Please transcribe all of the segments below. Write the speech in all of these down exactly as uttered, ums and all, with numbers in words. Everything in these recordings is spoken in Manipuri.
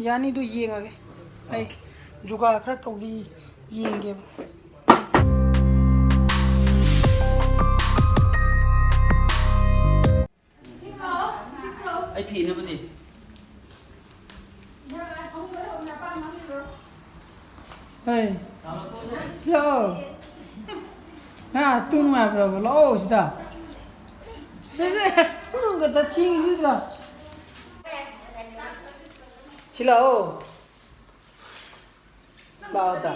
ꯌꯥꯅꯤꯗꯨ ꯌꯦꯡꯉꯒꯦ꯫ ꯑꯩ ꯖꯨꯒꯥ ꯈꯔ ꯇꯧꯈꯤ, ꯌꯦꯡꯒꯦꯕ꯫ ꯑꯩ ꯐꯤ ꯏꯅꯕꯗꯤ? ꯍꯩ, ꯁꯤ ꯂꯥꯛꯑꯣ꯫ ꯅꯪ ꯇꯨꯝ ꯅꯨꯡꯉꯥꯏꯕ꯭ꯔꯕ? ꯂꯥꯛꯑꯣ ꯁꯤꯗ꯫ ꯁꯤ, ꯁꯤ, ꯑꯁ, ꯎꯔꯨꯒ ꯇꯠꯈꯤꯕꯁꯤꯗ꯫ ꯁꯤ ꯂꯥꯛꯑꯣ꯫ ꯂꯥꯛꯑꯣꯗ꯫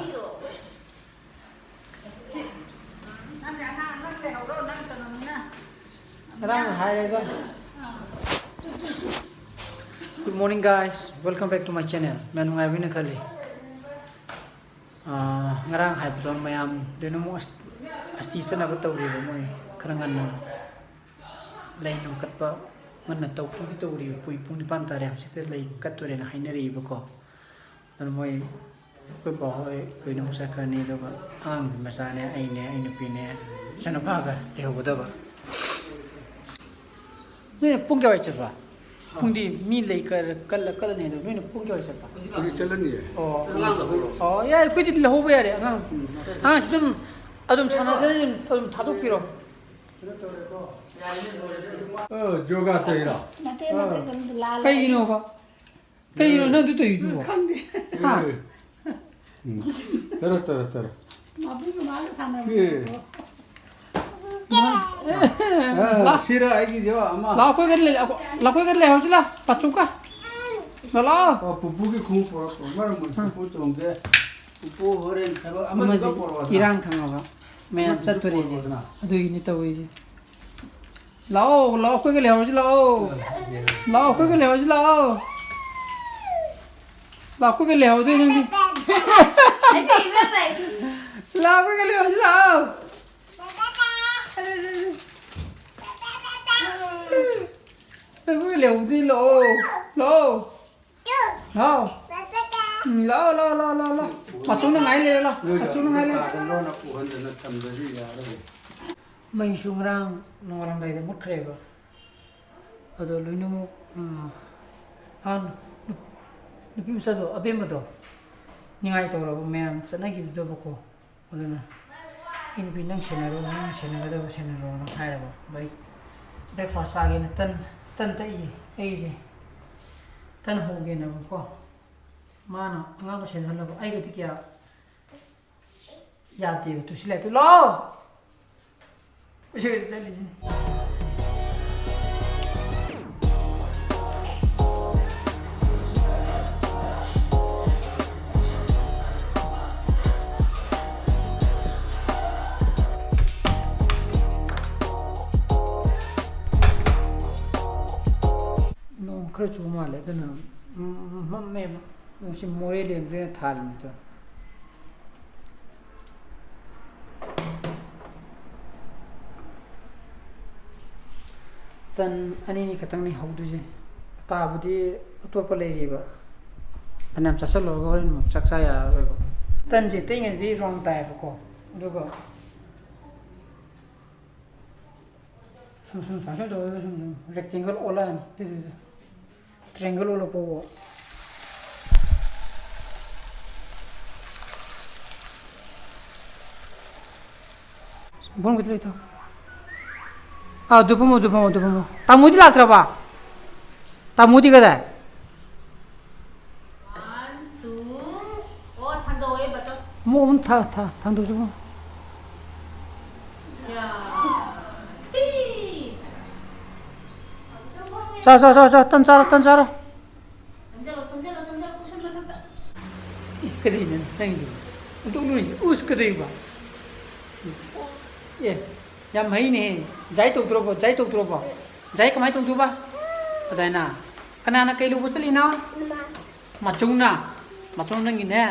ꯉꯔꯥꯡ ꯍꯥꯏꯔꯒ꯫ Good morning, guys. Welcome back to my channel. ꯃꯌꯥꯝ ꯅꯨꯡꯉꯥꯏꯕꯤꯅ ꯈꯜꯂꯤ꯫ ꯑꯥ, ꯉꯔꯥꯡ ꯍꯥꯏꯕꯗꯣ ꯃꯌꯥꯝ ꯂꯣꯏꯅꯃꯛ ꯑꯁ-, ꯑꯁꯇꯤ ꯆꯠꯅꯕ ꯇꯧꯔꯤꯕ ꯃꯣꯏ ꯈꯔ ꯉꯟꯅ ꯂꯩ ꯅꯨꯡ ꯀꯠꯄ ꯉꯟꯅ ꯇꯧꯕꯒꯤ ꯇꯧꯔꯤꯕ꯫ ꯄꯨꯡ, ꯄꯨꯡ ꯅꯤꯄꯥꯟ ꯇꯥꯔꯦ, ꯍꯧꯖꯤꯛꯇ ꯂꯩ ꯀꯠꯇꯣꯔꯦꯅ ꯍꯥꯏꯅꯔꯤꯕꯀꯣ꯫ ꯑꯗꯨꯅ ꯃꯣꯏ ꯑꯩꯈꯣꯏ ꯄꯥ ꯍꯣꯏ ꯂꯣꯏꯅꯃꯛ ꯆꯠꯈ꯭ꯔꯅꯤ, ꯑꯗꯨꯒ ꯑꯉꯥꯡ ꯃꯆꯥꯅꯦ, ꯑꯩꯅꯦ, ꯑꯩ ꯅꯨꯄꯤꯅꯦ, ꯏꯆꯥꯅꯨꯄꯥꯒ ꯂꯩꯍꯧꯒꯗꯕ꯫ ꯅꯣꯏꯅ ꯄꯨꯡ ꯀꯌꯥꯋꯥꯏ ꯆꯠꯄ? ꯄꯨꯡꯗꯤ ꯃꯤ ꯂꯩ ꯀꯠꯂ-, ꯀꯠꯂ-, ꯀꯠꯂꯅꯤ ꯑꯗꯣ, ꯅꯣꯏꯅ ꯄꯨꯡ ꯀꯌꯥꯋꯥꯏ ꯆꯠꯄ? ꯍꯧꯖꯤꯛ ꯆꯠꯂꯅꯤꯌꯦ꯫ ꯑꯣ꯫ ꯑꯉꯥꯡ ꯂꯧꯍꯧꯔꯣ꯫ ꯑꯣ, ꯌꯥꯏ, ꯑꯩꯈꯣꯏꯗꯤ ꯂꯧꯍꯧꯕ ꯌꯥꯔꯦ ꯑꯉꯥꯡ꯫ ꯎꯝ꯫ ꯑꯉꯥꯡꯁꯤ ꯑꯗꯨꯝ, ꯑꯗꯨꯝ ꯁꯥꯟꯅꯖꯔꯅꯤ, ꯑꯗꯨꯝ ꯊꯥꯗꯣꯛꯄꯤꯔꯣ꯫ ꯑ, ꯖꯣꯒꯥ ꯇꯧꯔꯤꯔꯣ? ꯅꯠꯇꯦ, ꯅꯠꯇꯦ, ꯑꯗꯨꯝ ꯂꯥꯜꯂꯦ꯫ ꯀꯩꯒꯤꯅꯣꯕ? ꯀꯩꯒꯤꯅꯣ ꯅꯪ ꯑꯗꯨ ꯇꯧꯔꯤꯗꯨꯕꯣ? ꯈꯪꯗꯦ꯫ ꯍꯥ? ꯎꯝ꯫ ꯇꯔꯣ, ꯇꯔꯣ, ꯇꯔꯣ꯫ ꯃꯕꯨꯡ ꯃꯃꯥꯒ ꯁꯥꯟꯅꯕ꯫ ꯑꯦ꯫ ꯃꯥ-, ꯑ, ꯂꯥ-, ꯁꯤꯔ ꯑꯩꯒꯤꯁꯨ ꯑꯃ꯫ ꯂꯥꯛꯑꯣ, ꯑꯩꯈꯣꯏ ꯒꯥꯔꯤ ꯂꯩ-, ꯂꯥꯛꯑꯣ, ꯑꯩꯈꯣꯏ ꯒꯥꯔꯤ ꯂꯩꯍꯧꯁꯤ ꯂꯥꯛꯑꯣ, ꯄꯥꯆꯨꯀ꯫ ꯂꯥꯛꯑꯣ꯫ ꯑꯣ, ꯄꯨꯄꯨꯒꯤ ꯈꯣꯡꯎꯞ ꯄꯨꯔꯛꯄ꯫ ꯃꯔꯝ ꯑꯣꯏ ꯄꯨꯄꯨ ꯇꯣꯡꯗꯦ꯫ ꯄꯨꯄꯨ ꯍꯣꯔꯦꯟ ꯊꯕꯛ ꯑꯃ ꯑꯃꯁꯤ ꯄꯨꯔꯛꯑꯣꯗꯅ꯫ ꯏꯔꯥꯡ ꯈꯪꯉꯕ꯫ ꯃꯌꯥꯝ ꯑꯃꯁꯤꯁꯨ ꯆꯠꯇꯣꯔꯦ ꯑꯩꯁꯦ꯫ ꯄꯨꯔꯛꯑꯣꯗꯅ꯫ ꯑꯗꯨꯒꯤꯅꯤ ꯇꯧꯔꯤꯁꯦ꯫ ꯂꯥꯛꯑꯣ, ꯂꯥꯛꯑꯣ, ꯑꯩꯈꯣꯏꯒ ꯂꯩꯍꯧꯔꯁꯤ ꯂꯥꯛꯑꯣ꯫ ꯂꯥꯛꯑꯣ, ꯑꯩꯈꯣꯏꯒ ꯂꯩꯍꯧꯔꯁꯤ ꯂꯥꯛꯑꯣ꯫ ꯂꯥꯛꯑꯣ, ꯑꯩꯈꯣꯏꯒ ꯂꯩꯍꯧꯗꯣꯏ ꯅꯪꯗꯤ꯫ ꯑꯩꯗꯤ ꯏꯃꯥ ꯂꯩ꯫ ꯂꯥꯛꯑꯣ, ꯑꯩꯈꯣꯏꯒ ꯂꯩꯍꯧꯔꯁꯤ ꯂꯥꯛꯑꯣ꯫ ꯑꯩꯈꯣꯏꯒ ꯂꯩꯍꯧꯗꯣꯏ ꯂꯥꯛꯑꯣ꯫ ꯂꯥꯛꯑꯣ꯫ ꯂꯥꯛꯑꯣ꯫ ꯎꯝ, ꯂꯥꯛꯑꯣ, ꯂꯥꯛꯑꯣ, ꯂꯥꯛꯑꯣ, ꯂꯥꯛꯑꯣ, ꯂꯥꯛꯑꯣ꯫ ꯃꯆꯨꯅ ꯉꯥꯏ ꯂꯩꯔꯦ, ꯂꯥꯛꯑꯣ꯫ ꯃꯆꯨꯅ ꯉꯥꯏ ꯂꯩꯔꯦ꯫ ꯂꯣꯟꯅ ꯎꯍꯟꯗꯅ ꯊꯝꯗ꯭ꯔꯗꯤ ꯌꯥꯔꯣꯏ꯫ ꯃꯩꯁꯨ ꯉꯔꯥꯡ ꯅꯣꯡꯉꯥꯜꯂꯝꯗꯥꯏꯗ ꯃꯨꯠꯈ꯭ꯔꯦꯕ꯫ ꯑꯗꯣ ꯂꯣꯏꯅꯃꯛ, ꯎꯝ, ꯍꯥꯟꯅ ꯅꯨꯄꯤ ꯃꯆꯥꯗꯣ, ꯑꯕꯦꯝꯃꯗꯣ, ꯅꯤꯡꯉꯥꯏ ꯇꯧꯔꯕ ꯃꯌꯥꯝ ꯆꯠꯅꯈꯤꯕꯗꯨꯗꯕꯀꯣ꯫ ꯑꯗꯨꯅ ꯑꯩ ꯅꯨꯄꯤ, "ꯅꯪ ꯁꯦꯟꯅꯔꯣ, ꯅꯪ ꯁꯦꯟꯅꯒꯗꯕ ꯁꯦꯟꯅꯔꯣꯅ" ꯍꯥꯏꯔꯕ꯫ ꯕ꯭ꯔꯦꯛ-, breakfast ꯆꯥꯒꯦꯅ ꯇꯟ, ꯇꯟ ꯇꯛꯏꯌꯦ ꯑꯩꯁꯦ꯫ ꯇꯟ ꯍꯧꯒꯦꯅꯕꯀꯣ꯫ ꯃꯥꯅ ꯑꯉꯥꯡꯗꯣ ꯁꯦꯟꯅꯍꯜꯂꯕ꯫ ꯑꯩꯒꯗꯤ ꯀꯌꯥ ꯌꯥꯗꯦꯕ꯫ ꯇꯨ ꯁꯤ ꯂꯥꯏꯔꯤꯛꯇꯨ ꯂꯥꯛꯑꯣ! ꯀꯣꯏꯆꯠ ꯀꯣꯏꯆꯠ ꯆꯠꯂꯤꯁꯤꯅꯤ꯫ ꯅꯣꯡ ꯈꯔ ꯆꯨꯕ ꯃꯥꯜꯂꯦ, ꯑꯗꯨꯅ ꯃꯝꯃꯦꯕ꯫ ꯁꯤ ꯃꯣꯔꯦ ꯂꯦꯝꯁꯨ ꯑꯩꯅ ꯊꯥꯜꯂꯤꯅꯤꯗꯣ꯫ ꯇꯟ ꯑꯅꯤꯅꯤ ꯈꯛꯇꯪꯅꯤ ꯍꯧꯗꯣꯏꯁꯦ꯫ ꯑꯇꯥꯕꯨꯗꯤ ꯑꯇꯣꯞꯄ ꯂꯩꯔꯤꯕ꯫ ꯐꯅꯌꯥꯝ ꯆꯥꯁꯤꯜꯂꯨꯔꯒ ꯍꯣꯔꯦꯟ ꯑꯃꯨꯛ ꯆꯥꯛ ꯆꯥ ꯌꯥꯔꯔꯣꯏꯕ꯫ ꯇꯟꯁꯦ ꯇꯩꯉꯩꯗꯤ ꯔꯥꯎꯟ ꯇꯥꯏꯌꯦꯕꯀꯣ, ꯑꯗꯨꯒ ꯁꯨꯝ, ꯁꯨꯝ, ꯁꯨꯃꯥꯏꯅ, ꯁꯨꯝ ꯇꯧꯔꯒ ꯁꯨꯝ, ꯁꯨꯝ rectangle ꯑꯣꯜꯂꯛꯑꯅꯤ꯫ ꯁꯤ, ꯁꯤ, ꯁꯤ꯫ Triangle ꯑꯣꯜꯂꯛꯄꯕꯨ꯫ ꯕꯣꯝ ꯈꯤꯇ ꯂꯩꯊꯧ꯫ ꯑꯥ, ꯑꯗꯨ ꯐꯝꯃꯣ, ꯑꯗꯨ ꯐꯝꯃꯣ, ꯑꯗꯨ ꯐꯝꯃꯣ꯫ ꯇꯥꯃꯣꯗꯤ ꯂꯥꯛꯇ꯭ꯔꯕ? ꯇꯥꯃꯣꯗꯤ ꯀꯗꯥꯏ? One, two, ꯑꯣ, ꯊꯥꯡꯗꯧꯑꯦ, ꯕꯆꯧ꯫ ꯑꯃꯨꯛ, ꯑꯃꯨꯛ ꯊꯥ-, ꯊꯥ-, ꯊꯥꯡꯗꯧꯁꯤ, ꯑꯃꯨꯛ꯫ ꯌꯥ꯫ ꯊꯤ꯫ ꯆꯥ, ꯆꯥ, ꯆꯥ, ꯆꯥ, ꯇꯟ ꯆꯥꯔꯣ, ꯇꯟ ꯆꯥꯔꯣ꯫ ꯆꯪꯁꯤꯜꯂꯣ, ꯆꯪꯁꯤꯜꯂꯣ, ꯆꯪꯁꯤꯜꯂꯣ, ꯀꯨꯁꯟ ꯃꯊꯛꯇ꯫ ꯑꯦ, ꯀꯩꯗꯧꯔꯤꯅꯣ ꯅꯪꯒꯤꯗꯨꯕꯨ? ꯑꯝꯇ ꯎꯠꯂꯨꯁꯤ, ꯎꯁ, ꯀꯩꯗꯧꯔꯤꯕ? ꯑꯦ, ꯌꯥꯝ ꯍꯩꯅꯦꯍꯦ꯫ ꯖꯥꯏ ꯇꯧꯗ꯭ꯔꯣꯕꯣ? ꯖꯥꯏ ꯇꯧꯗ꯭ꯔꯣꯕꯣ? ꯖꯥꯏ ꯀꯃꯥꯏ ꯇꯧꯗꯣꯏꯕ? ꯑꯗꯥꯏꯅ꯫ ꯀꯅꯥꯅ ꯀꯩ ꯂꯧꯕ ꯆꯠꯂꯤꯅꯣ? ꯃꯥꯆꯧꯅ꯫ ꯃꯥꯆꯧ ꯅꯪꯒꯤꯅꯦ,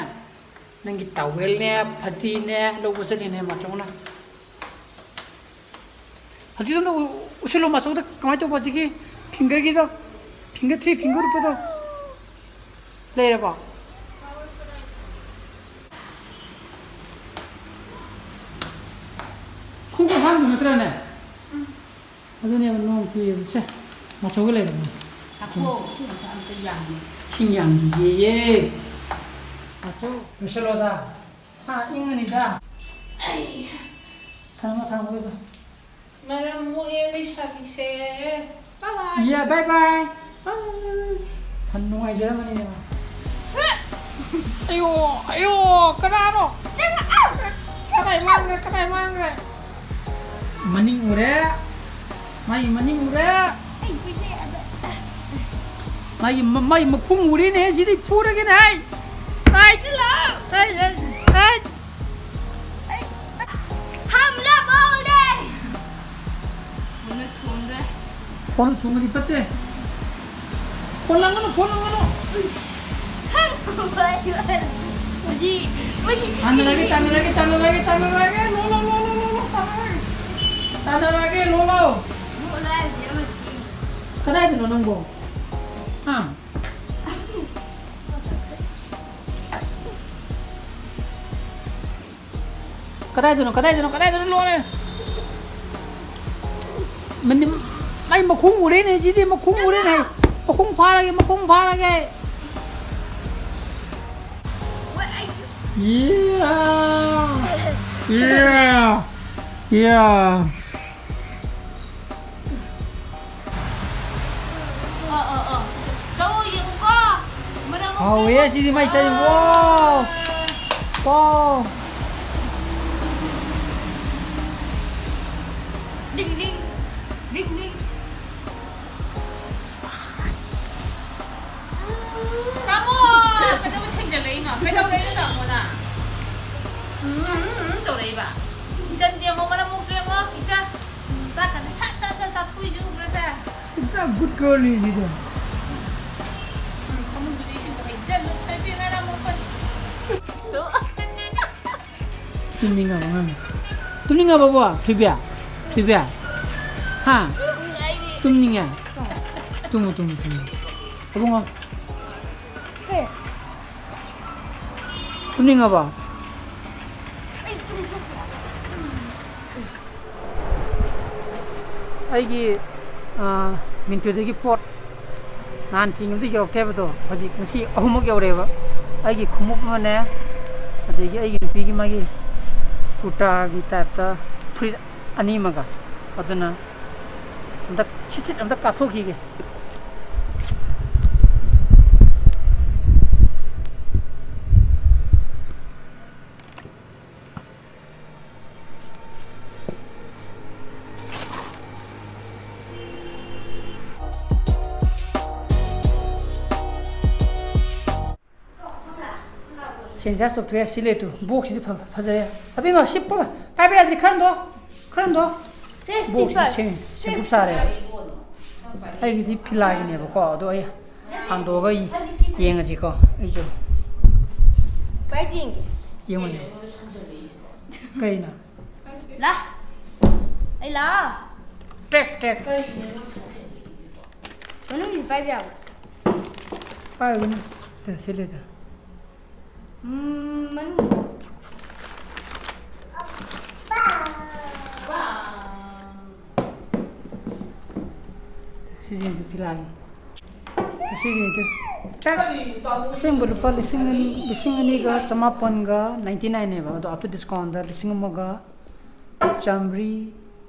ꯅꯪꯒꯤ towelꯅꯦ, ꯐꯗꯤꯅꯦ ꯂꯧꯕ ꯆꯠꯂꯤꯅꯦ ꯃꯥꯆꯧꯅ꯫ ꯍꯧꯖꯤꯛ ꯑꯝꯇ ꯎ-, ꯎꯠꯁꯤꯜꯂꯣ ꯃꯥꯆꯧꯗ ꯀꯃꯥꯏ ꯇꯧꯕ ꯍꯧꯖꯤꯛꯀꯤ fingerꯒꯤꯗꯣ? Finger, three finger ꯎꯠꯄꯗꯣ꯫ ꯂꯩꯔꯕꯣ? ꯈꯣꯡꯎꯞ ꯑꯍꯥꯟꯕ ꯅꯠꯇ꯭ꯔꯅꯦ? ꯑꯗꯨꯅꯦꯕ ꯅꯣꯡ ꯆꯨꯏꯌꯦꯕ꯫ ꯁꯦ, ꯃꯥꯆꯧꯒ ꯂꯩꯔꯝꯃꯦ꯫ ꯉꯥꯏꯈꯣ, ꯏꯁꯤꯡ ꯃꯆꯥ ꯑꯝꯇ ꯌꯥꯟꯒꯦ꯫ ꯏꯁꯤꯡ ꯌꯥꯝ ꯂꯨꯏꯌꯦ꯫ ꯃꯆꯨ, ꯂꯣꯏꯁꯤꯜꯂꯣꯗ꯫ ꯍꯥ, ꯏꯪꯉꯅꯤꯗ꯫ ꯑꯩ ꯊꯝꯃꯣ, ꯊꯝꯃꯣ ꯑꯗꯨꯗꯣ꯫ ꯃꯔꯝ ꯃꯣꯛꯑꯦ ꯂꯩꯁꯥꯕꯤꯁꯦ꯫ ꯕꯥꯏ ꯕꯥꯏ꯫ ꯌꯥ, ꯕꯥꯏ ꯕꯥꯏ꯫ ꯕꯥꯏ꯫ ꯐꯟ ꯅꯨꯡꯉꯥꯏꯖꯔꯝꯃꯅꯤꯅꯦ ꯃꯥ꯫ ꯑꯌꯣ, ꯑꯌꯣ, ꯀꯅꯥꯅꯣ? ꯆꯪꯉꯛꯑꯣ꯫ ꯀꯗꯥꯏ ꯃꯥꯡꯈ꯭ꯔꯦ? ꯀꯗꯥꯏ ꯃꯥꯡꯈ꯭ꯔꯦ? ꯃꯅꯤꯡ ꯎꯔꯦ꯫ ꯃꯥꯒꯤ ꯃꯅꯤꯡ ꯎꯔꯦ꯫ ꯑꯩ ꯄꯤꯖꯩ ꯑꯗꯣ꯫ ꯃꯥꯒꯤ ꯃ-, ꯃꯥꯒꯤ ꯃꯈꯣꯡ ꯎꯔꯦꯅꯦ, ꯁꯤꯗꯤ ꯐꯨꯔꯒꯦꯅꯦ, ꯍꯥꯏ꯫ ꯍꯥꯏ꯫ ꯆꯠꯂꯣ꯫ ꯍꯥꯏ, ꯍꯥꯏ, ꯍꯥꯏ꯫ ꯑꯩ, ꯍꯝꯂ ꯕꯣꯜ ꯗꯦ꯫ ꯐꯣꯟꯅ ꯊꯣꯝꯗꯦ꯫ ꯐꯣꯟ ꯊꯣꯝꯕꯗꯤ ꯐꯠꯇꯦ꯫ ꯐꯣꯟ ꯂꯪꯒꯅꯨ, ꯐꯣꯟ ꯂꯪꯒꯅꯨ꯫ ꯃꯁꯤ, ꯃꯁꯤ꯫ ꯇꯥꯟꯅꯔꯒꯦ, ꯇꯥꯟꯅꯔꯒꯦ, ꯇꯥꯟꯅꯔꯒꯦ, ꯇꯥꯟꯅꯔꯒꯦ꯫ ꯂꯣ, ꯂꯣ, ꯂꯣ, ꯇꯥꯟꯅꯔꯒꯦ꯫ ꯇꯥꯟꯅꯔꯒꯦ, ꯂꯣ, ꯂꯣ꯫ ꯂꯣ, ꯂꯣ ꯍꯥꯏꯁꯦ ꯑꯃ꯫ ꯀꯗꯥꯏꯗꯅꯣ ꯅꯪꯕꯣ? ꯍꯥ? ꯀꯗꯥꯏꯗꯅꯣ, ꯀꯗꯥꯏꯗꯅꯣ, ꯀꯗꯥꯏꯗꯅꯣ? ꯂꯣꯏꯔꯦ꯫ ꯃꯅꯤꯝ-, ꯑꯩ ꯃꯈꯣꯡ ꯎꯔꯦꯅꯦ ꯁꯤꯗꯤ, ꯃꯈꯣꯡ ꯎꯔꯦꯅꯦ꯫ ꯃꯈꯣꯡ ꯐꯥꯔꯒꯦ, ꯃꯈꯣꯡ ꯐꯥꯔꯒꯦ꯫ Yeah! Yeah! Yeah! ꯑ, ꯑ, ꯑ꯫ ꯆꯧ ꯌꯦꯡꯉꯨꯀꯣ꯫ ꯃꯔꯛ ꯑꯃ ꯍꯥꯎꯋꯦ ꯁꯤꯗꯤ ꯃꯥꯏ ꯆꯥꯅꯤꯡꯕ꯫ ꯑ꯫ ꯋꯥꯎ꯫ ꯋꯥꯎ꯫ ꯗꯤꯡ ꯗꯤꯡ꯫ ꯗꯤꯡ ꯗꯤꯡ꯫ ꯇꯥꯃꯣ! ꯀꯩꯗꯧꯕ ꯊꯦꯡꯖꯜꯂꯛꯏꯅꯣ? ꯀꯩꯗꯧꯔꯛꯏꯅꯣ ꯇꯥꯃꯣꯅ? ꯎꯝ, ꯎꯝ, ꯎꯝ ꯇꯧꯔꯛꯏꯕ꯫ ꯏꯆꯟ ꯌꯦꯡꯉꯣ, ꯃꯔꯝ ꯃꯣꯛꯇ꯭ꯔꯦ ꯌꯦꯡꯉꯣ, ꯏꯆꯟ꯫ ꯆꯥꯛꯀꯁꯦ ꯁꯠ ꯁꯠ ꯁꯠ ꯆꯥꯊꯣꯛꯏꯁꯦ ꯎꯕ꯭ꯔꯥ ꯁꯦ? ꯄꯨꯔꯥ good girlꯅꯤ ꯁꯤꯗꯤ꯫ ꯎꯝ, ꯐꯃꯨꯡꯗꯨꯗ ꯏꯁꯤꯡꯗꯣ ꯍꯩꯖꯜꯂꯨ, ꯊꯣꯏꯕꯤ ꯃꯔꯝ ꯃꯣꯛꯄꯅꯤ꯫ ꯇꯨꯝꯅꯤꯡꯉꯕ ꯑꯉꯥꯡꯅꯤ꯫ ꯇꯨꯝꯅꯤꯡꯉꯕꯕꯣ? ꯊꯣꯏꯕꯤ? ꯊꯣꯏꯕꯤ? ꯍꯥ? ꯇꯨꯝꯅꯤꯡꯉꯦ? ꯇꯨꯝꯃꯨ, ꯇꯨꯝꯃꯨ, ꯇꯨꯝꯃꯨ꯫ ꯏꯕꯨꯡꯉꯣ꯫ ꯀꯩ? ꯇꯨꯝꯅꯤꯡꯉꯕꯣ? ꯑꯩ ꯇꯨꯝꯊꯣꯛꯀꯦ꯫ ꯑꯩꯒꯤ, ꯑꯥ, ꯃꯤꯟꯇ꯭ꯔꯤꯗꯒꯤ ꯄꯣꯠ ꯅꯍꯥꯟ ꯆꯤꯡ ꯑꯃꯗ ꯌꯧꯔꯛꯇꯦ ꯍꯥꯏꯕꯗꯣ, ꯍꯧꯖꯤꯛ ꯉꯁꯤ ꯑꯍꯨꯝꯃꯛ ꯌꯧꯔꯛꯑꯦꯕ꯫ ꯑꯩꯒꯤ ꯈꯣꯡꯎꯞ ꯑꯃꯅꯦ, ꯑꯗꯒꯤ ꯑꯩꯒꯤ ꯅꯨꯄꯤꯒꯤ ꯃꯥꯒꯤ ꯀꯨꯔꯇꯥꯒꯤ ꯇꯥꯏꯞꯇ ꯐꯨꯔꯤꯠ ꯑꯅꯤ ꯑꯃꯒ꯫ ꯑꯗꯨꯅ ꯑꯝꯇ ꯁꯤꯠ ꯁꯤꯠ ꯑꯝꯇ ꯀꯥꯞꯊꯣꯛꯈꯤꯒꯦ꯫ ꯁꯦꯅꯤꯇꯥꯏꯁ ꯇꯧꯊꯣꯛꯑꯦ꯫ ꯁꯤ ꯂꯩꯇꯨ, ꯕꯣꯛꯁꯁꯤꯗꯤ ꯐ-, ꯐꯖꯔꯦ꯫ ꯑꯕꯦꯝꯃ, ꯁꯤ ꯄ-, ꯄꯥꯏꯕ ꯌꯥꯗ꯭ꯔꯤ꯫ ꯈꯔ ꯍꯟꯗꯣꯛ, ꯈꯔ ꯍꯟꯗꯣꯛ꯫ Safety ꯕꯣꯛꯁꯁꯤꯗꯤ first. ꯁꯦꯝ-, ꯁꯦꯝꯕꯨ ꯁꯥꯔꯦ꯫ ꯑꯩꯒꯤꯗꯤ ꯐꯤꯂꯥꯒꯤꯅꯦꯕꯀꯣ, ꯑꯗꯣ ꯑꯩ ꯍꯥꯡꯗꯣꯛꯑꯒ ꯌꯦꯡꯉꯁꯤꯀꯣ꯫ ꯑꯩꯁꯨ ꯄꯥꯏꯗꯤ ꯌꯦꯡꯒꯦ꯫ ꯌꯦꯡꯉꯨꯅꯦ꯫ ꯀꯩꯅꯣ? ꯂꯥ꯫ ꯑꯩ ꯂꯥ꯫ Track, track. ꯃꯅꯨꯡꯒꯤꯗꯤ ꯄꯥꯏꯕ ꯌꯥꯕ꯭ꯔꯣ? ꯄꯥꯏꯔꯨꯒꯅꯨ꯫ ꯁꯤ ꯂꯩꯇ꯫ ꯎꯝ, ꯃꯅꯨꯡ꯫ ꯁꯤꯁꯤꯡꯁꯦ ꯐꯤꯂꯥꯒꯤ꯫ ꯁꯤꯁꯤꯡꯁꯦ ꯇ꯭ꯔꯦꯛ꯫ ꯑꯁꯦꯡꯕ ꯂꯨꯄꯥ ꯂꯤꯁꯤꯡ ꯑꯅꯤ, ꯂꯤꯁꯤꯡ ꯑꯅꯤꯒ ꯆꯃꯥꯄꯟꯒ ninety nineꯅꯦꯕ, ꯑꯗꯣ after discountꯗ ꯂꯤꯁꯤꯡ ꯑꯃꯒ ꯆꯥꯝꯃꯔꯤ,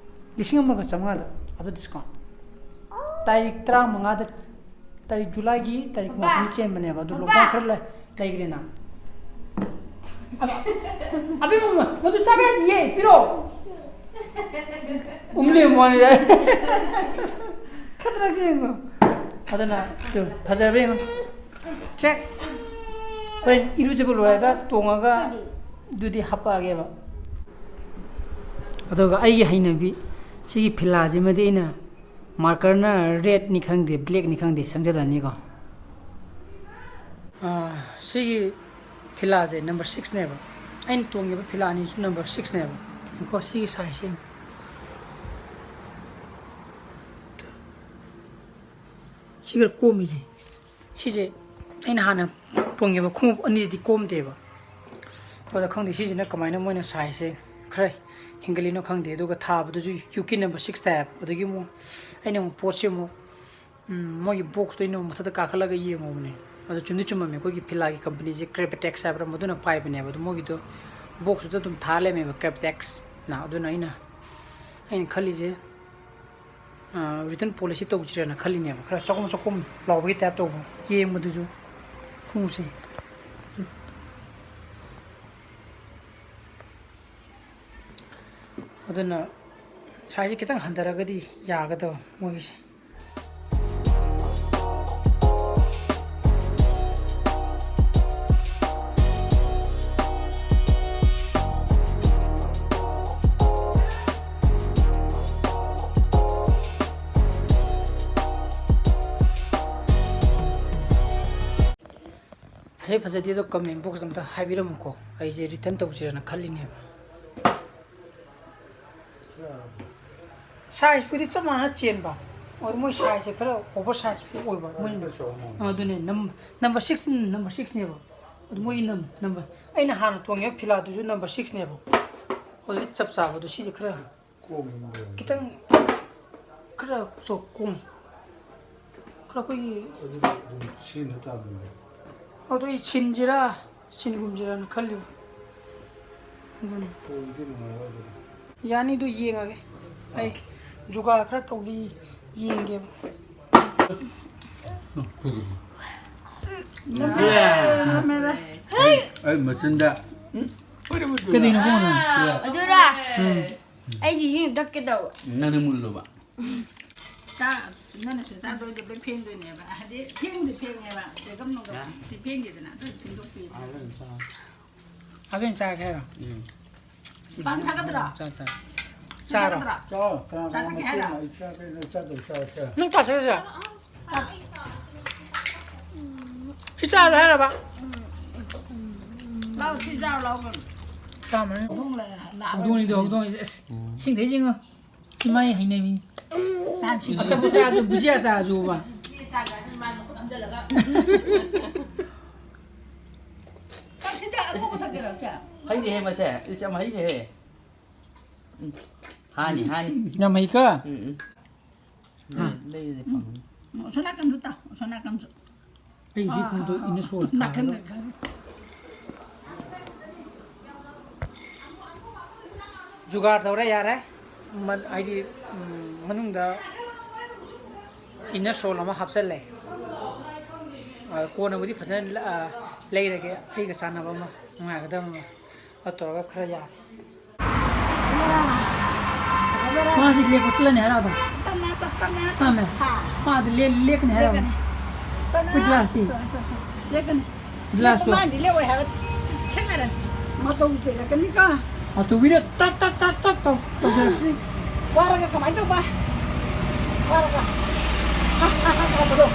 ꯂꯤꯁꯤꯡ ꯑꯃꯒ ꯆꯥꯝꯃꯉꯥꯗ after discount꯫ ꯇꯥꯔꯤꯛ ꯇꯔꯥꯃꯉꯥꯗ, ꯇꯥꯔꯤꯛ ꯖꯨꯂꯥꯏꯒꯤ ꯇꯥꯔꯤꯛ ꯃꯥꯄꯟ ꯆꯦꯟꯕꯅꯦꯕ, ꯑꯗꯨ lockdown ꯈꯔ ꯂꯩ-, ꯂꯩꯈ꯭ꯔꯦꯅ꯫ ꯑꯕ-, ꯑꯕꯦꯝꯃ, ꯃꯗꯨ ꯆꯥꯕ ꯌꯥꯗꯤꯌꯦ, ꯄꯤꯔꯛꯑꯣ꯫ ꯎꯝ ꯂꯩꯔꯝꯕ ꯋꯥꯅꯤꯗ꯫ ꯈꯗ꯭ꯔꯛꯁꯦ ꯌꯦꯡꯉꯣ꯫ ꯑꯗꯨꯅ ꯇꯨ, ꯐꯖꯕ꯭ꯔꯥ ꯌꯦꯡꯉꯣ꯫ ꯆꯦꯛ꯫ ꯍꯣꯔꯦꯟ ꯏꯔꯨꯖꯕ ꯂꯣꯏꯔꯒ ꯇꯣꯡꯉꯒ ꯑꯗꯨꯗꯤ ꯍꯥꯞꯄꯛꯑꯒꯦꯕ꯫ ꯑꯗꯨꯒ ꯑꯩꯒꯤ ꯍꯩꯅꯕꯤ, ꯁꯤꯒꯤ ꯐꯤꯂꯥꯁꯤꯃꯗꯤ ꯑꯩꯅ markerꯅ redꯅꯤ ꯈꯪꯗꯦ, blackꯅꯤ ꯈꯪꯗꯦ, ꯁꯪꯖꯜꯂꯅꯤꯀꯣ꯫ ꯑꯥ, ꯁꯤꯒꯤ ꯐꯤꯂꯥꯁꯦ number sixꯅꯦꯕ꯫ ꯑꯩꯅ ꯇꯣꯡꯉꯤꯕ ꯐꯤꯂꯥ ꯑꯅꯤꯁꯨ number sixꯅꯦꯕ꯫ ꯌꯦꯡꯉꯨꯀꯣ, ꯁꯤꯒꯤ sizeꯁꯦ ꯌꯦꯡꯉꯨ꯫ ꯁꯤ ꯈꯔ ꯀꯣꯝꯃꯤꯁꯦ꯫ ꯁꯤꯁꯦ ꯑꯩꯅ ꯍꯥꯟꯅ ꯇꯣꯡꯉꯤꯕ ꯈꯣꯡꯎꯞ ꯑꯅꯤꯗꯤ ꯀꯣꯝꯗꯦꯕ꯫ ꯑꯗꯨꯗ ꯈꯪꯗꯦ, ꯁꯤꯁꯤꯅ ꯀꯃꯥꯏꯅ ꯃꯣꯏꯅ sizeꯁꯦ ꯈꯔ ꯍꯦꯟꯒꯠꯂꯤꯅꯣ ꯈꯪꯗꯦ꯫ ꯑꯗꯨꯒ ꯊꯥꯕꯗꯁꯨ ꯌꯨ ꯀꯦ number six ꯊꯥꯏꯌꯦꯕ꯫ ꯑꯗꯒꯤ ꯑꯃꯨꯛ ꯑꯩꯅ ꯑꯃꯨꯛ ꯄꯣꯠꯁꯦ ꯑꯃꯨꯛ ꯎꯝ, ꯃꯣꯏꯒꯤ ꯕꯣꯛꯁꯇꯣ ꯑꯩꯅ ꯃꯊꯛꯇ ꯀꯥꯈꯠꯂꯒ ꯌꯦꯡꯉꯨꯕꯅꯦ꯫ ꯑꯗꯣ ꯆꯨꯝꯗꯤ ꯆꯨꯝꯃꯝꯃꯦ, ꯑꯩꯈꯣꯏꯒꯤ ꯐꯤꯂꯥꯒꯤ ꯀꯝꯄꯅꯤꯁꯦ ꯀ꯭ꯔꯦꯕꯇꯦꯛꯁ ꯍꯥꯏꯕ꯭ꯔꯥ, ꯃꯗꯨꯅ ꯄꯥꯏꯕꯅꯦꯕ꯫ ꯑꯗꯣ ꯃꯣꯏꯒꯤꯗꯣ ꯕꯣꯛꯁꯇꯨꯗ ꯑꯗꯨꯝ ꯊꯥ ꯂꯩꯔꯝꯃꯦꯕ, ꯀ꯭ꯔꯦꯕꯇꯦꯛꯁꯅ꯫ ꯑꯗꯨꯅ ꯑꯩꯅ, ꯑꯩꯅ ꯈꯜꯂꯤꯁꯦ, ꯔꯤꯇꯔꯟ ꯄꯣꯂꯤꯁꯤ ꯇꯧꯁꯤꯔꯅ ꯈꯜꯂꯤꯅꯦꯕ꯫ ꯈꯔ ꯆꯥꯛꯈꯨꯝ ꯆꯥꯛꯈꯨꯝ ꯂꯥꯎꯕꯒꯤ ꯇꯥꯏꯞ ꯇꯧꯕ, ꯌꯦꯡꯕꯗꯨꯁꯨ ꯈꯣꯡꯎꯞꯁꯦ꯫ ꯑꯗꯨꯅ ꯁꯥꯏꯖꯁꯦ ꯈꯤꯇꯪ ꯍꯟꯊꯔꯒꯗꯤ ꯌꯥꯒꯗꯕ ꯃꯣꯏꯒꯤꯁꯦ꯫ ꯐꯖꯩ ꯐꯖꯗꯦ ꯑꯗꯣ ꯀꯃꯦꯟ ꯕꯣꯛꯁꯇ ꯑꯝꯇ ꯍꯥꯏꯕꯤꯔꯝꯃꯨꯀꯣ, ꯑꯩꯁꯦ ꯔꯤꯇꯔꯟ ꯇꯧꯁꯤꯔꯅ ꯈꯜꯂꯤꯅꯦꯕ꯫ ꯁꯥꯏꯖꯄꯨꯗꯤ ꯆꯞ ꯃꯥꯟꯅ ꯆꯦꯟꯕ, ꯑꯗꯣ ꯃꯣꯏ ꯁꯥꯏꯖꯁꯦ ꯈꯔ ꯑꯣꯚꯔ ꯁꯥꯏꯖ ꯑꯣꯏꯕ ꯃꯣꯏ꯫ ꯑꯗꯨꯅꯦ, ꯅꯝꯕꯔ ꯁꯤꯛꯁ, ꯅꯝꯕꯔ ꯁꯤꯛꯁꯅꯦꯕ꯫ ꯑꯗꯨ ꯃꯣꯏꯒꯤ ꯅꯝꯕꯔ, ꯑꯩꯅ ꯍꯥꯟꯅ ꯇꯣꯡꯉꯤꯕ ꯐꯤꯂꯥꯗꯨꯁꯨ ꯅꯝꯕꯔ ꯁꯤꯛꯁꯅꯦꯕ꯫ ꯑꯗꯨꯗꯤ ꯆꯞ ꯆꯥꯕꯗꯣ ꯁꯤꯁꯦ ꯈꯔ ꯀꯣꯝꯕ꯫ ꯈꯤꯇꯪ ꯈꯔ ꯀꯣꯝ-, ꯈꯔ ꯑꯩꯈꯣꯏꯒꯤ ꯑꯗꯨꯗꯤ ꯑꯗꯨꯝ ꯁꯤꯖꯤꯟꯅ ꯇꯥꯕꯅꯤꯅꯦ꯫ ꯑꯗꯨ ꯑꯩ ꯁꯤꯟꯁꯤꯔꯥ ꯁꯤꯟꯒꯨꯝꯁꯤꯔꯥꯅ ꯈꯜꯂꯤꯕ꯫ ꯑꯗꯨꯅꯤ꯫ ꯀꯣꯝꯗꯤ ꯅꯨꯡꯉꯥꯏꯔꯣꯏ ꯑꯗꯨꯗꯤ꯫ ꯌꯥꯅꯤꯗꯨ ꯌꯦꯡꯉꯒꯦ꯫ ꯑꯩ ꯖꯨꯒꯥ ꯈꯔ ꯇꯧꯒꯦ, ꯌꯦꯡꯒꯦꯕ꯫ ꯑꯩ ꯃꯆꯤꯟꯗ ꯀꯔꯤꯅꯣ ꯀꯣꯟꯅ? ꯑꯗꯨꯔ? ꯎꯝ꯫ ꯑꯩꯗꯤ ꯏꯁꯤꯡ ꯊꯛꯀꯦ ꯇꯧꯕ꯫ ꯅꯪꯅ ꯃꯨꯜꯂꯨꯕ꯫ ꯆꯥ-, ꯅꯪꯅ ꯁꯤ ꯆꯥꯗꯣꯏꯗꯣ ꯂꯣꯏ ꯐꯦꯡꯗꯣꯏꯅꯦꯕ꯫ ꯍꯥꯏꯗꯤ ꯐꯦꯡꯕꯨꯗꯤ ꯐꯦꯡꯉꯦꯕ, ꯆꯦꯒꯞ ꯅꯨꯡꯒꯞ ꯌꯥ꯫ ꯁꯤ ꯐꯦꯡꯗꯦꯗꯅ, ꯑꯗꯨ ꯐꯦꯡꯗꯣꯛꯄꯤꯕ꯫ ꯍꯥꯒꯦꯟ ꯆꯥꯒꯦ ꯍꯥꯏꯔꯣ? ꯎꯝ꯫ ꯄꯥꯟ ꯊꯥꯒꯗ꯭ꯔꯣ? ꯆꯥ ꯇꯥꯔꯦ꯫ ꯆꯥꯔꯣ? ꯊꯥꯒꯗ꯭ꯔꯣ? ꯆꯥꯎ, ꯀꯅꯥ ꯀꯅꯥ ꯆꯥꯊꯛꯀꯦ ꯃꯆꯤꯟ ꯍꯥꯏꯔꯣ? ꯅꯥꯏ ꯆꯥꯒꯦ, ꯅꯪ ꯆꯥꯗꯧ ꯆꯥꯔꯁꯦ꯫ ꯅꯪ ꯆꯥꯁꯦ, ꯆꯥꯁꯦ꯫ ꯁꯤ ꯆꯥꯔꯣ ꯍꯥꯏꯔꯕ? ꯂꯥꯎ, ꯁꯤ ꯆꯥꯔꯣ, ꯂꯥꯎ꯫ ꯆꯥꯃꯅꯤ꯫ ꯍꯧꯗꯣꯡ ꯂꯩ, ꯂꯥꯛꯑꯣ꯫ ꯍꯧꯗꯣꯡꯅꯤꯗꯣ, ꯍꯧꯗꯣꯡ ꯍꯥꯏꯁꯦ, ꯑꯁ, ꯏꯁꯤꯡ ꯊꯛꯏ ꯌꯦꯡꯉꯣ꯫ ꯏꯃꯥꯏ ꯍꯩꯅꯕꯤꯅꯤ꯫ ꯅꯍꯥꯟ ꯁꯤ ꯑꯆꯥꯄꯣꯠ ꯆꯥꯔꯁꯨ, ꯕꯨꯖꯤꯌꯥ ꯆꯥꯔꯁꯨꯕ꯫ ꯁꯤꯗ ꯑꯉꯧꯕ ꯊꯛꯀꯦꯔꯣ, ꯁꯦ? ꯍꯩꯅꯦꯍꯦ ꯃꯁꯦ꯫ ꯏꯁ, ꯌꯥꯝ ꯍꯩꯅꯦꯍꯦ꯫ ꯎꯝ꯫ ꯍꯥꯅꯤ, ꯍꯥꯅꯤ꯫ ꯌꯥꯝ ꯍꯩꯀꯣ? ꯎꯝ, ꯎꯝ꯫ ꯍꯥ꯫ ꯂꯩ-, ꯂꯩꯔꯗꯤ ꯐꯪꯒꯅꯤ꯫ ꯑꯁꯣꯝ ꯅꯥꯀꯟꯁꯨ ꯇꯥꯎ, ꯑꯁꯣꯝ ꯅꯥꯀꯟꯁꯨ꯫ ꯑꯩ ꯁꯤ ꯑꯥ, ꯈꯣꯡꯗꯣ ꯑꯥ, inner sole ꯅꯥꯀꯟ ꯊꯥꯔꯒ ꯅꯥꯀꯟ꯫ ꯖꯨꯒꯥꯔ ꯇꯧꯔꯦ, ꯌꯥꯔꯦ꯫ ꯃꯟ-, ꯍꯥꯏꯗꯤ, ꯎꯝ, ꯃꯅꯨꯡꯗ inner sole ꯑꯃ ꯍꯥꯞꯆꯜꯂꯦ꯫ ꯑ, ꯀꯣꯟꯅꯕꯨꯗꯤ ꯐꯖꯅ ꯂ-, ꯑ, ꯂꯩꯔꯒꯦ, ꯑꯩꯒ ꯆꯥꯟꯅꯕ ꯑꯃ, ꯅꯨꯡꯉꯥꯏꯒꯗꯕ ꯑꯃ꯫ ꯑꯗꯨ ꯇꯧꯔꯒ ꯈꯔ ꯌꯥꯔꯦ꯫ ꯃꯥꯁꯤ ꯂꯦꯞꯄ ꯆꯠꯂꯅꯤ ꯍꯥꯏꯔꯛꯑꯕ? ꯇꯞꯅ, ꯇꯞ-, ꯇꯞꯅ, ꯇꯞꯅ꯫ ꯇꯞꯅ? ꯍꯥ꯫ ꯃꯥꯗꯤ ꯂꯦ-, ꯂꯦꯞꯀꯅꯤ ꯍꯥꯏꯔꯛꯑꯕ? ꯂꯦꯞꯀꯅꯤ꯫ ꯇꯞꯅ꯫ ꯑꯩꯈꯣꯏ ꯒ꯭ꯂꯥꯁꯇꯤ? ꯁꯣ-, ꯁꯣ-, ꯁꯣ-, ꯂꯦꯞꯀꯅꯤ꯫ ꯒ꯭ꯂꯥꯁꯇꯣ? ꯂꯦꯞꯄ ꯃꯥꯗꯤ ꯂꯦꯞꯄꯣꯏ ꯍꯥꯏꯕ ꯁꯦꯡꯅꯔꯦ꯫ ꯃꯆꯧ ꯆꯦꯜꯂꯛꯀꯅꯤꯀꯣ꯫ ꯃꯆꯧꯕꯤꯅ ꯇꯞ, ꯇꯞ, ꯇꯞ, ꯇꯞ ꯇꯧ-, ꯇꯧꯖꯔꯛꯁꯅꯤ꯫ ꯋꯥꯔꯒ ꯀꯃꯥꯏꯅ ꯇꯧꯕ? ꯋꯥꯔꯒ꯫ ꯍꯥ, ꯍꯥ, ꯍꯥ, ꯇꯧꯕꯗꯣ꯫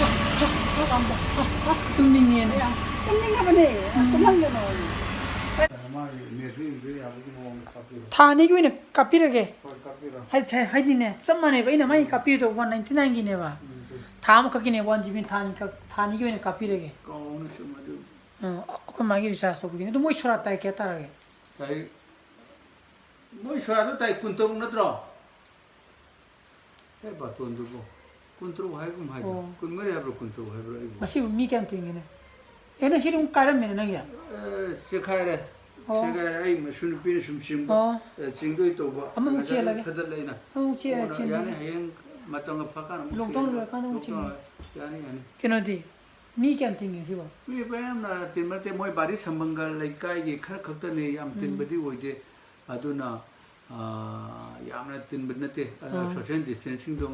ꯍꯥ, ꯍꯥ, ꯍꯥ, ꯍꯥ, ꯍꯥ, ꯍꯥ꯫ ꯇꯨꯝꯅꯤꯡꯉꯦꯅ꯫ ꯇꯨꯝꯅꯤꯡꯉꯕꯅꯦ꯫ ꯎꯝ꯫ ꯇꯨꯝꯍꯟꯒꯅꯣ꯫ ꯃꯥꯒꯤ ꯅꯦꯠꯁꯨ ꯌꯦꯡꯕ ꯌꯥꯕꯒꯤ ꯃꯑꯣꯡꯗ ꯀꯥꯞꯄꯤꯔꯣ꯫ ꯊꯥ ꯑꯅꯤꯒꯤ ꯑꯣꯏꯅ ꯀꯥꯞꯄꯤꯔꯒꯦ꯫ ꯍꯣꯏ, ꯀꯥꯞꯄꯤꯔꯣ꯫ ꯍꯥꯏ-, ꯍꯥꯏ-, ꯍꯥꯏꯗꯤꯅꯦ, ꯆꯞ ꯃꯥꯟꯅꯩꯕ꯫ ꯑꯩꯅ ꯃꯥꯒꯤ ꯀꯥꯞꯄꯤꯗꯣ one ninety nine ꯒꯤꯅꯦꯕ꯫ ꯎꯝ, ꯑꯗꯨ ꯊꯥ ꯑꯃꯈꯛꯀꯤꯅꯦ, one G B꯫ ꯊꯥ ꯑꯅꯤꯈꯛ, ꯊꯥ ꯑꯅꯤꯒꯤ ꯑꯣꯏꯅ ꯀꯥꯞꯄꯤꯔꯒꯦ꯫ ꯀꯥꯎꯅ ꯁꯨꯝ ꯑꯗꯨ ꯑ, ꯑꯩꯈꯣꯏ ꯃꯥꯒꯤ recharge ꯇꯧꯕꯤꯒꯅꯤ꯫ ꯑꯗꯨ ꯃꯣꯏ ꯁꯣꯔꯥꯠ ꯇꯥꯏ ꯀꯌꯥ ꯇꯥꯔꯒꯦ? ꯇꯥꯔꯤꯛ, ꯃꯣꯏ ꯁꯣꯔꯥꯠꯇꯣ ꯇꯥꯔꯤꯛ ꯀꯨꯟꯇꯔꯨꯛ ꯅꯠꯇ꯭ꯔꯣ? ꯑꯦ, ꯕꯥꯇꯣꯟꯗꯨꯕꯨ꯫ ꯀꯨꯟꯇꯔꯨꯛ ꯍꯥꯏꯒꯨꯝ ꯍꯥꯏꯗ꯫ ꯑꯣ꯫ ꯀꯨꯟꯃꯔꯤ ꯍꯥꯏꯕ꯭ꯔꯣ, ꯀꯨꯟꯇꯔꯨꯛ ꯍꯥꯏꯕ꯭ꯔꯣ ꯑꯩꯕꯨ? ꯉꯁꯤꯕꯨ ꯃꯤ ꯀꯌꯥꯝ ꯇꯤꯡꯒꯦꯅꯦ? ꯑꯦ, ꯅꯪ ꯁꯤꯗꯤ ꯑꯃꯨꯛ ꯀꯥꯏꯔꯝꯃꯦꯅꯦ ꯅꯪꯒꯤ? ꯑꯦ, ꯆꯦꯈꯥꯏꯔꯦ꯫ ꯑꯣ꯫ ꯆꯦꯈꯥꯏꯔꯦ꯫ ꯑꯩ ꯃꯁꯨ ꯅꯨꯄꯤꯅ ꯁꯨꯝ ꯆꯤꯡꯕ, ꯑꯣ꯫ ꯑꯦ, ꯆꯤꯡꯗꯣꯏ ꯇꯧꯕ꯫ ꯑꯃꯃꯨꯛ ꯉꯁꯥꯏ ꯆꯦꯜꯂꯒꯦ꯫ ꯊꯗꯠꯂꯦ ꯑꯩꯅ꯫ ꯑꯃꯃꯨꯛ ꯆꯦꯜꯂꯒ ꯑꯣ, ꯆꯦꯟꯕꯤꯒꯦ꯫ ꯌꯥꯅꯤ, ꯍꯌꯦꯡ ꯃꯇꯝꯒ ꯐꯔꯀꯥꯟꯗ ꯑꯃꯨꯛ ꯂꯣꯛꯗꯥꯎꯟ ꯆꯦꯟꯒꯦ꯫ ꯂꯣꯏꯔꯀꯥꯟꯗ ꯑꯃꯨꯛ ꯂꯣꯛꯗꯥꯎꯟ ꯆꯦꯟꯒꯦ꯫ ꯂꯣꯏꯔ-, ꯌꯥꯅꯤ, ꯌꯥꯅꯤ꯫ ꯀꯩꯅꯣꯗꯤ? ꯃꯤ ꯀꯌꯥꯝ ꯇꯤꯡꯉꯦ ꯁꯤꯕꯣ? ꯃꯤ ꯃꯌꯥꯝꯅ ꯇꯤꯟꯕ ꯅꯠꯇꯦ, ꯃꯣꯏ ꯕꯥꯔꯤ ꯁꯝꯕꯪꯒ ꯂꯩꯀꯥꯏꯒꯤ ꯈꯔ ꯈꯛꯇꯅꯤ, ꯌꯥꯝ ꯎꯝ꯫ ꯇꯤꯟꯕꯗꯤ ꯑꯣꯏꯗꯦ꯫ ꯑꯗꯨꯅ, ꯑꯥ, ꯌꯥꯝꯅ ꯇꯤꯟꯕ ꯅꯠꯇꯦ꯫ ꯑꯗꯨꯅ ꯑꯥ꯫ Social distancing ꯗꯣ,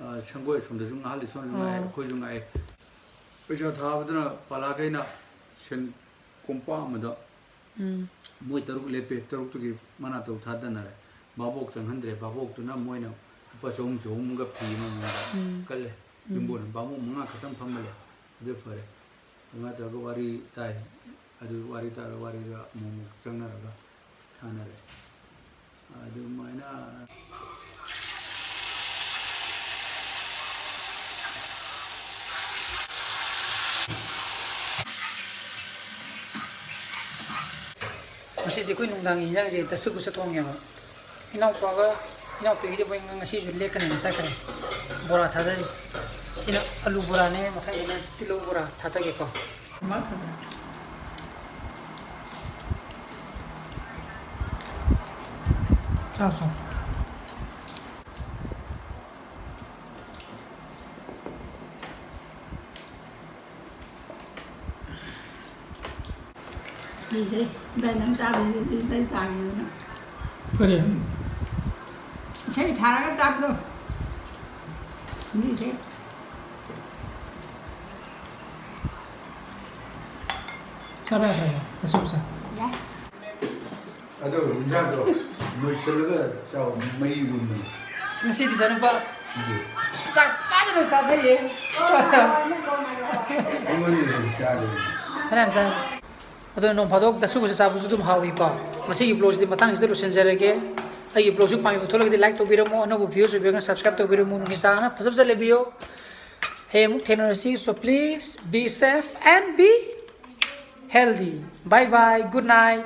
ꯑꯥ, ꯁꯪꯒꯣꯏ ꯑꯁꯣꯝꯗꯁꯨ ꯉꯥꯏꯍꯜꯂꯤ, ꯁꯣꯝꯗꯁꯨ ꯉꯥꯏ, ꯑꯥ꯫ ꯑꯩꯈꯣꯏꯁꯨ ꯉꯥꯏ꯫ ꯄꯩꯁꯥ ꯊꯥꯕꯗꯨꯅ ꯄꯥꯂꯥꯈꯩꯅ ꯁꯦꯟ ꯀꯣꯝꯄꯥꯛ ꯑꯃꯗ ꯎꯝ꯫ ꯃꯣꯏ ꯇꯔꯨꯛ ꯂꯦꯞꯄꯦ, ꯇꯔꯨꯛꯇꯨꯒꯤ ꯃꯅꯥ ꯇꯔꯨꯛ ꯊꯥꯗꯅꯔꯦ꯫ ꯚꯥꯕꯣꯛ ꯆꯪꯍꯟꯗ꯭ꯔꯦ, ꯚꯥꯕꯣꯛꯇꯨꯅ ꯃꯣꯏꯅ ꯂꯨꯄꯥ ꯆꯍꯨꯝ, ꯆꯍꯨꯝꯒ ꯐꯤ ꯑꯃꯃꯝꯒ ꯎꯝ꯫ ꯀꯜꯂꯦ꯫ ꯎꯝ꯫ ꯌꯨꯝꯕꯨꯅ ꯚꯥꯕꯣꯛ ꯃꯉꯥ ꯈꯛꯇꯪ ꯐꯝꯍꯜꯂꯦ꯫ ꯑꯗꯨ ꯐꯔꯦ꯫ ꯑꯗꯨꯃꯥꯏꯅ ꯇꯧꯔꯒ ꯋꯥꯔꯤ ꯇꯥꯏ꯫ ꯑꯗꯨ ꯋꯥꯔꯤ ꯇꯥꯔꯒ ꯋꯥꯔꯤꯗ ꯑꯃꯨꯛ ꯑꯃꯨꯛ ꯆꯪꯅꯔꯒ ꯊꯥꯅꯔꯦ꯫ ꯑꯗꯨꯃꯥꯏꯅ꯫ ꯉꯁꯤꯗꯤ ꯑꯩꯈꯣꯏ ꯅꯨꯡꯗꯥꯡꯒꯤ ꯏꯟꯖꯥꯡꯁꯦ ꯗꯁꯀꯨꯁ ꯊꯣꯡꯉꯦꯕ꯫ ꯏꯅꯥꯎꯄꯥꯒ ꯏꯅꯥꯎꯄꯤꯒꯤꯗꯤ ꯃꯣꯏ ꯉꯁꯤꯁꯨ ꯂꯦꯛꯀꯅꯦꯅ ꯆꯠꯈ꯭ꯔꯦ꯫ ꯕꯣꯔꯥ ꯊꯥꯗꯔꯤ꯫ ꯁꯤꯅ ꯑꯂꯨ ꯕꯣꯔꯥꯅꯦ, ꯃꯊꯪꯗꯅ ꯇꯤꯜꯍꯧ ꯕꯣꯔꯥ ꯊꯥꯗꯒꯦꯀꯣ꯫ ꯆꯥꯎ, ꯆꯥꯎ꯫ ꯂꯤꯁꯦ, ꯏꯕꯥꯏ ꯅꯪ ꯆꯥꯕꯗꯤ ꯂꯤꯁꯦ, ꯏꯕꯥꯏ ꯇꯥꯒꯦꯗꯅ꯫ ꯀꯔꯤ? ꯏꯁꯩ ꯊꯥꯔꯒ ꯆꯥꯕꯗꯣ꯫ ꯂꯤꯁꯦ꯫ ꯆꯥꯕ ꯌꯥꯗ꯭ꯔꯕꯣ? ꯇꯁꯨ ꯆꯥ꯫ ꯌꯥꯏ꯫ ꯑꯗꯣ ꯏꯟꯖꯥꯡꯗꯣ ꯂꯣꯏꯁꯤꯜꯂꯒ ꯆꯥꯎ, ꯃꯩ ꯎꯟꯅ꯫ ꯉꯁꯤꯗꯤ ꯏꯆꯥꯅꯨꯄꯥ ꯆꯥꯛ ꯐꯖꯅ ꯆꯥꯊꯩꯌꯦ꯫ ꯑꯩꯉꯣꯟꯗ ꯑꯗꯨꯝ ꯆꯥꯔꯦ꯫ ꯐꯅꯌꯥꯝ ꯆꯥꯔꯦ꯫ ꯑꯗꯣ ꯅꯣꯡ ꯐꯥꯗꯣꯛ ꯗꯁꯨꯕꯁꯦ ꯆꯥꯕꯁꯨ ꯑꯗꯨꯝ ꯍꯥꯎꯏꯀꯣ꯫ ꯉꯁꯤꯒꯤ vlogꯁꯤꯗꯤ ꯃꯇꯥꯡꯁꯤꯗ ꯂꯣꯏꯁꯤꯟꯖꯔꯒꯦ꯫ ꯑꯩꯒꯤ vlogꯁꯨ ꯄꯥꯝꯕꯤꯕ ꯊꯣꯛꯂꯒꯗꯤ like ꯇꯧꯕꯤꯔꯝꯃꯣ, ꯑꯅꯧꯕ viewers ꯑꯣꯏꯕꯤꯔꯒꯅ subscribe ꯇꯧꯕꯤꯔꯝꯃꯣ꯫ ꯅꯨꯡꯁꯤ ꯆꯥꯟꯅ ꯐꯖ ꯐꯖ ꯂꯩꯕꯤꯌꯣ꯫ ꯍꯌꯦꯡ ꯑꯃꯨꯛ ꯊꯦꯡꯅꯔꯁꯤ꯫ So please be safe and be healthy. Bye bye. Good night.